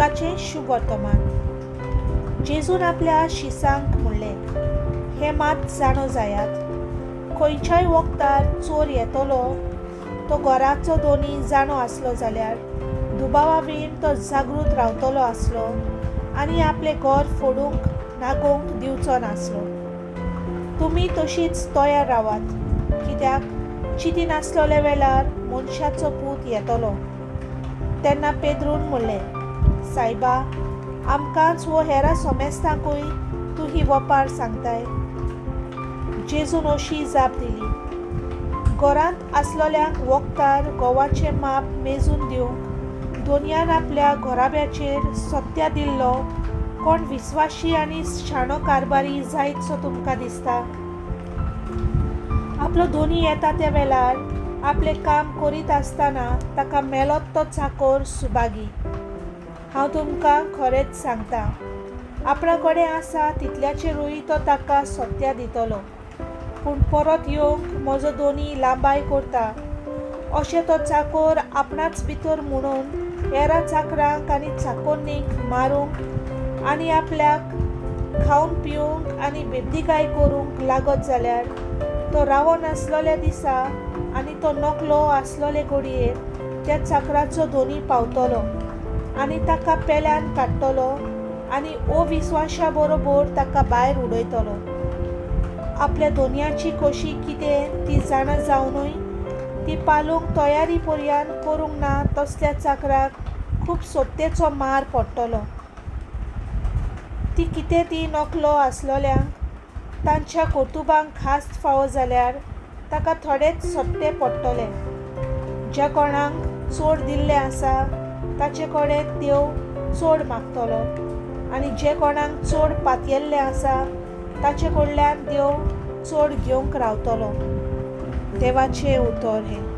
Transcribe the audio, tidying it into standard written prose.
लुकाचें शुभवर्तमान. जेजून आपल्या शिसांक म्हणलें, हें मात जाणो जायात, खंयच्याय वखदार चोर येतलो तो घराचो दोनी जाणो आसलो जाल्यार दुबावा वीण तो जागृत रावतलो आसलो आनी आपलें घर फोडूंक नागोवंक दिवचो नासलो. तुमी तशीच तयार रावात, कित्याक चिती नासलोल्या वेळार मनशाचो पूत येतलो. तेन्ना पेद्रून म्हणलें, सायबा, आमकांच वो हेरा सोमेस्तांकूय तूं ही वपार सांगताय? जेजून अशी जाप दिली, घरांत आसलोल्यांक वखदार गोवाचें माप मेजून दिवंक दोनयान आपल्या घराब्याचेर सत्या दिल्लो कोण विस्वाशी आनी शाणो कारभारी जायतसो तुमकां दिसता? आपलो दोनी येता त्या वेळार आपलें काम करीत आसतना ताका मेलोत तो चाकोर सुभागी. हांव तुमकां खरेंच सांगता, आपणा कडेन आसा तितल्याचेरूय तो ताका सत्या दितलो. पूण परत येवंक म्हजो दोनी लांबाय करता अशें तो चाकोर आपणाच भितर म्हणून हेरा चाकरांक आनी चाकोन्नीक मारूंक आनी आपल्याक खावन पिवंक आनी बेबदीकाय करूंक लागत जाल्यार तो रावो नासलोल्या दिसा आनी तो नकलो आसलोले घडयेर त्या चाकराचो दोनी पावतलो आनी ताका पेल्यान काडटलो आनी अविस्वाशा बरोबर ताका भायर उडयतलो. आपल्या दोनयाची कशी कितें ती जाणा जावनूय ती पालूंक तयारी पर्यान करूंक ना तसल्या चाकराक खूब सत्तेचो मार पडटलो. ती कितें ती नकलो आसलोल्यांक तांच्या कर्तुबांक खास फावो जाल्यार ताका थोडेच सत्ते पडटले. ज्या कोणाक चड दिल्लें आसा ताचे कडेन देव चड मागतलो आनी जे कोणाक चड पातयेल्लें आसा ताचे कडल्यान देव चड घेवंक रावतलो. देवाचें उतर हें.